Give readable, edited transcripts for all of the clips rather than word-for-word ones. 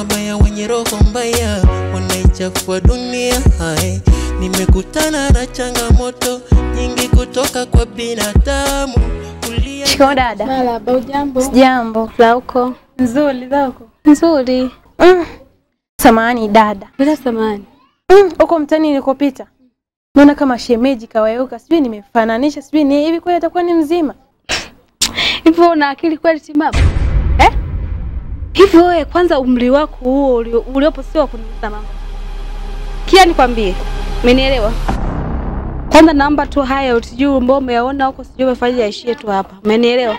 Wabaya wenye roho mbaya wanaichafua dunia. Hai, nimekutana na changamoto nyingi kutoka kwa binadamu. Shikamoo dada. Marhaba, hujambo? Sijambo. Za huko? Nzuri, za huko? Nzuri. Samahani dada. Bila samahani. Huko mtani nilikopita naona kama shemeji kaweuka, sijui nimefananisha, sijui ni hivi kweli atakuwa ni mzima. Hivyo una akili kweli timamu? Eh? Hivyo wewe kwanza umri wako huo uliopo sio kuniuliza mambo. Kia nikwambie, umenielewa? Kwanza naomba tu haya usijui mbona umeona huko sijui umefanya yaishie tu hapa. Umenielewa?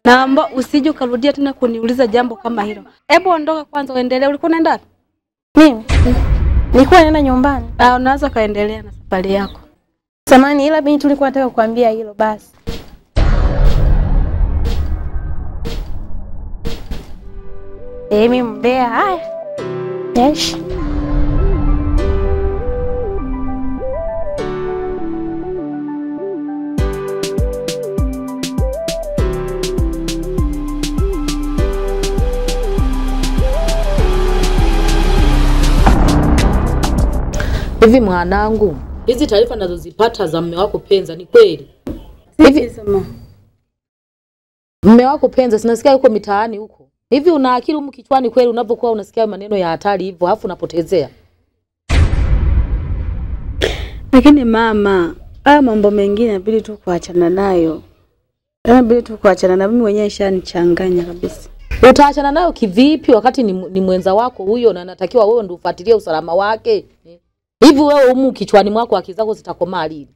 Naomba usije ukarudia tena kuniuliza jambo kama hilo. Hebu ondoka kwanza uendelee. Ulikuwa unaenda wapi? Mimi nilikuwa naenda nyumbani. Ah, unaweza kaendelea na safari yako. Samahani, ila mimi tulikuwa nataka kukuambia hilo basi. Mimi mbea. Haya. Yes. Hivi mwanangu, hizi taarifa ninazozipata za mume wako Penza ni kweli? Hivi sema. Mume wako Penza sinasikia yuko mitaani huko. Hivi una akili humu kichwani kweli unapokuwa unasikia maneno ya hatari hivyo alafu unapotezea? Lakini mama, haya mambo mengine inabidi tu kuachana nayo. Inabidi tu kuachana na mimi mwenyewe ishanichanganya kabisa. Utaachana nayo kivipi wakati ni mwenza wako huyo na anatakiwa wewe ndio ufuatilie usalama wake? Hivi wewe humu kichwani mwako akili zako zitakomaa lini?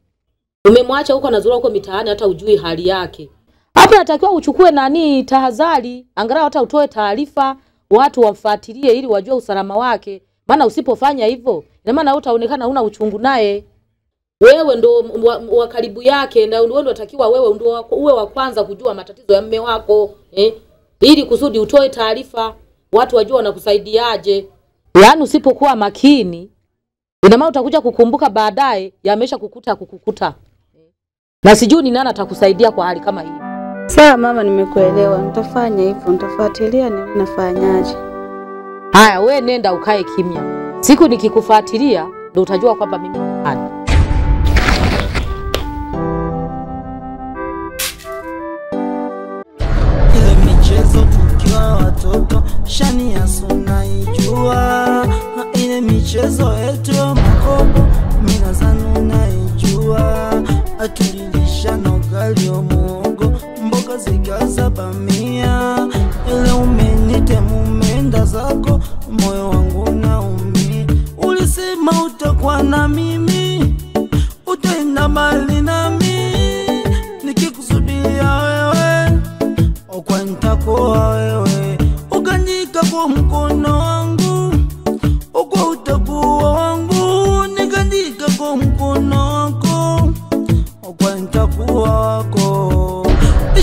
Umemwacha huko anazura huko mitaani hata ujui hali yake. Hapa natakiwa uchukue nani tahadhari, angalau hata utoe taarifa, watu wamfuatilie ili wajue usalama wake. Maana usipofanya hivyo, ina maana utaonekana huna uchungu naye. Wewe ndo wa karibu yake na wewe ndo unatakiwa wewe ndo uwe wa kwanza kujua matatizo ya mume wako, eh? Ili kusudi utoe taarifa, watu wajue wanakusaidiaje. Yaani usipokuwa makini, ina maana utakuja kukumbuka baadaye yamesha kukuta kukukuta. Na sijui ni nani atakusaidia kwa hali kama hii. Sawa mama, nimekuelewa. Nitafanya hivyo, nitafuatilia ninafanyaje. Haya, we nenda ukae kimya. Siku nikikufuatilia ndio utajua kwamba mimi ni nani. Ile michezo tukiwa watoto, shani ya sunaijua. Ile michezo yetu ya makopo, mimi nadhani unaijua. Atulilisha na ugali wa muhogo, mboga zikaza bamia. Ile umenitema umeenda zako, moyo wangu unaumia. Ulisema utakuwa na mimi, utaenda mbali nami. Nikikusudia wewe, okwa nitakuwa wewe. Ukanika kwa mkono wangu, okwa utakuwa wangu. Nikanika kwa mkono wako, okwa nitakuwa wako.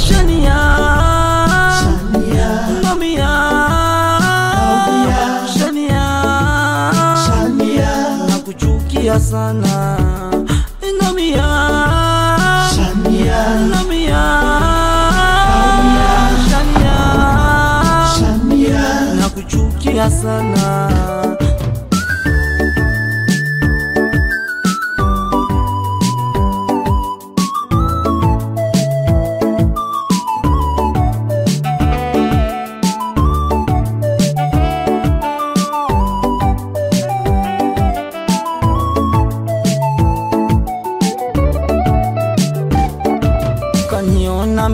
Shania, Shania, Nomia, Shania, Shania, nakuchukia sana. Nomia, Shania, Nomia, Shania, Shania, nakuchukia sana.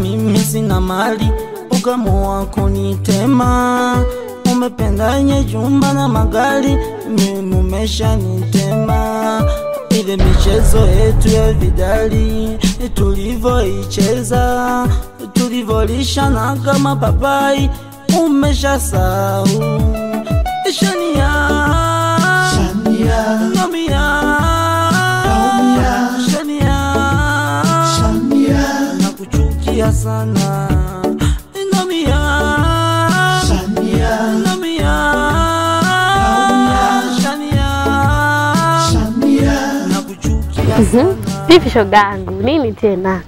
Mimi sina mali, ukaamua kunitema. Umependa nye jumba na magari, mimi umeshanitema. Ile michezo yetu ya vidali tulivyoicheza, tulivolishana kama papai, umeshasahau. Shania, Shania, Nomia, Shania, Shania, nakuchukia sana. Nomia, Shania, Nomia, Shania, Shania, nakuchukia sana. Vipi shoga yangu, nini tena?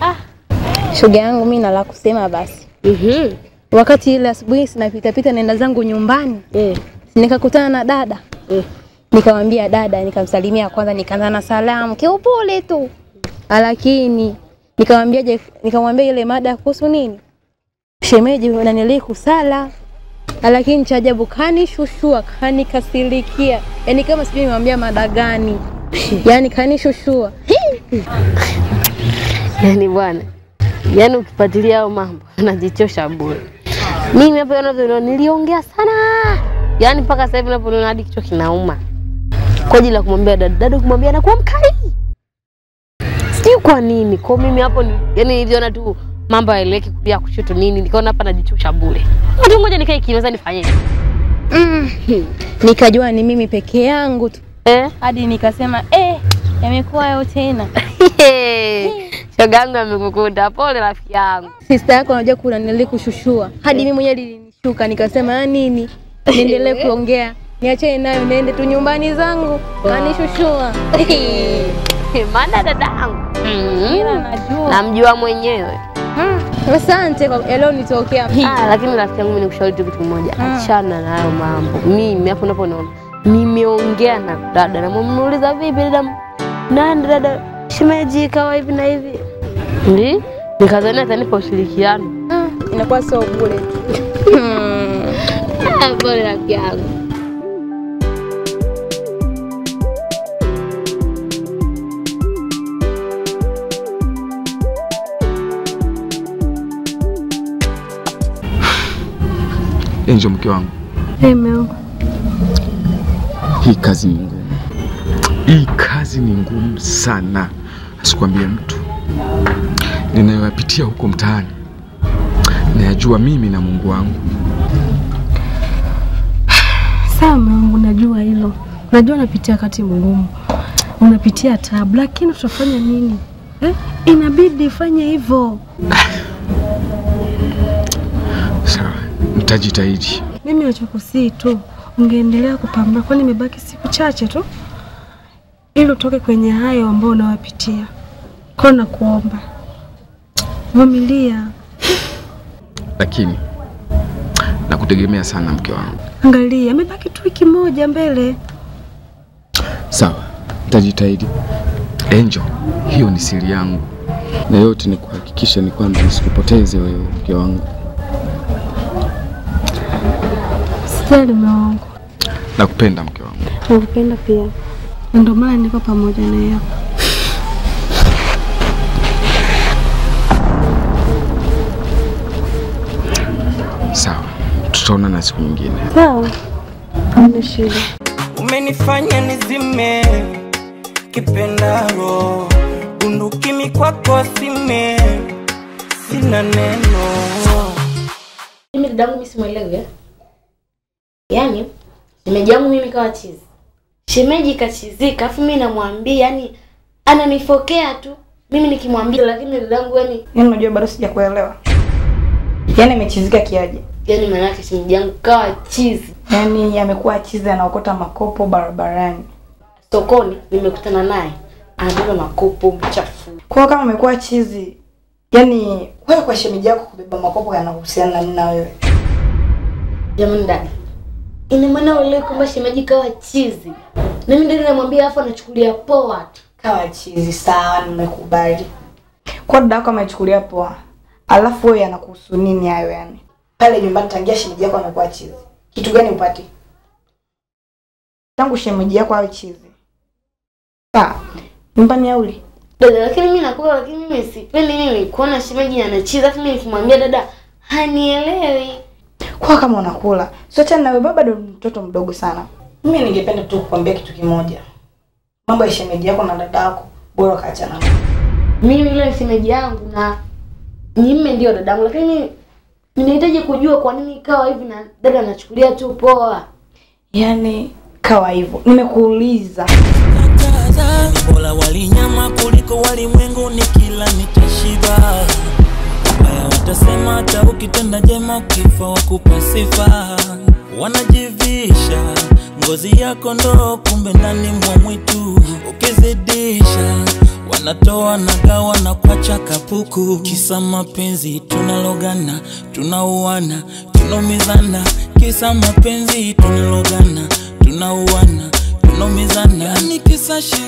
Shoga yangu mimi na la kusema basi. Wakati ile asubuhi sinapita pita naenda zangu nyumbani. Nikakutana na dada. Nikamwambia dada, nikamsalimia kwanza, nikaanza na salamu kiupole tu. Lakini nikamwambia nikamwambia ile mada kuhusu nini? Shemeji unanilii kusala. Lakini cha ajabu kanishushua, kanikasirikia. Yaani kama sijui nimwambia mada gani. Yaani kanishushua. Yaani bwana, yaani ukifuatilia hayo mambo unajichosha bure. Mimi hapo unavyoona niliongea sana. Yaani mpaka sasa hivi ninapoona hadi kichwa kinauma. Kwa ajili ya kumwambia dada, dada kumwambia anakuwa mkali. Sijui kwa nini. Kwa mimi hapo ni yaani niliona tu mambo yaeleweke kulia kushoto nini, nikaona hapa najichosha bure. Watu ngoja nikae kimya nifanyeje? Nikajua ni mimi peke yangu tu. Hadi nikasema yamekuwa hayo tena. Shoga yangu amekukuta, pole rafiki yangu. Sister yako anajua kuna nilikushushua. Hadi mimi mwenyewe nilinishuka nikasema nini? Niendelee kuongea. Niachane nayo niende tu nyumbani zangu. Kanishushua. Maana dadangu. Najua. Namjua mwenyewe. Asante kwa leo nitokea. Lakini rafiki yangu mimi nikushauri tu kitu kimoja. Achana na hayo mambo. Mimi hapo unapoona nimeongea na dada na mmuuliza vipi dada? Nani dada? Shemeji kawa hivi na hivi. Ndi? Nikadhani atanipa ushirikiano. Inakuwa sio bure. Pole rafiki yangu. Angel mke wangu. Hey, mume wangu. Hii kazi ni ngumu. Hii kazi ni ngumu sana. Asikwambie mtu. Ninayoyapitia huko mtaani nayajua mimi na Mungu wangu. Sawa mume wangu, najua hilo. Najua unapitia wakati mgumu. Unapitia taabu, lakini tutafanya nini? Inabidi ifanye hivyo. Sawa, nitajitahidi. Mimi nachokusii tu ungeendelea kupambana, kwani imebaki siku chache tu ili utoke kwenye hayo ambayo unawapitia. Kwa nakuomba vumilia. Lakini nakutegemea sana mke wangu. Angalia, imebaki tu wiki moja mbele. Sawa, nitajitahidi. Angel, hiyo ni siri yangu. Na yote ni kuhakikisha ni kwamba nisikupoteze wewe mke wangu. Sijali mume wangu. Nakupenda mke wangu. Nakupenda pia. Ndio maana niko pamoja na yeye. Sawa, tutaonana siku nyingine. Sawa. Hamna shida. Umenifanya nizime kipendaro, bunduki mikwako sime, sina neno. Mimi dadangu mimi simuelewi. Yaani shemeji yangu mimi kawa chizi. Shemeji kachizika, afu mimi namwambia yani ananifokea tu. Mimi nikimwambia, lakini dadangu yani unajua bado sijakuelewa. Yaani amechizika kiaje? Yaani maana yake shemeji yangu kawa chizi. Yaani amekuwa chizi, anaokota makopo barabarani. Sokoni nimekutana naye, anabeba makopo mchafu. Kwa kama amekuwa chizi, yaani wewe kwa shemeji yako kubeba makopo yanahusiana na nini na wewe? Jamani dada, ina maana wewe kwamba shemeji kawa chizi. Na mimi ndio namwambia afu anachukulia poa tu. Kawa chizi, sawa nimekubali. Kwa dada yako amechukulia poa. Alafu wewe anakuhusu nini hayo yani? Pale nyumbani tangia shemeji yako amekuwa chizi. Kitu gani upate? Tangu shemeji yako awe chizi. Sawa. Nyumbani yauli. Dada, lakini mimi nakula, lakini mimi sipendi mimi kuona shemeji anachiza, afu mimi nikimwambia dada hanielewi. Kwa kama unakula, sio tena na wewe baba bado mtoto mdogo sana. Mimi ningependa tu kukuambia kitu kimoja. Mambo ya shemeji yako na dada yako bora kaachana. Mimi yule shemeji yangu na nimme ndio dadangu, lakini ninahitaji kujua kwa nini ikawa hivi na dada anachukulia tu poa. Yaani kawa hivyo. Nimekuuliza. Bora walinyama kuliko walimwengu, ni kila nitashiba. Haya watasema hata ukitenda jema kifa wakupa sifa. Wanajivisha ngozi yako ndo kumbe ndani mwa mwitu. Ukizidisha wanatoa na gawa na kuacha kapuku. Kisa mapenzi tunalogana, tunauana, tunaumizana. Kisa mapenzi tunalogana, Mashine.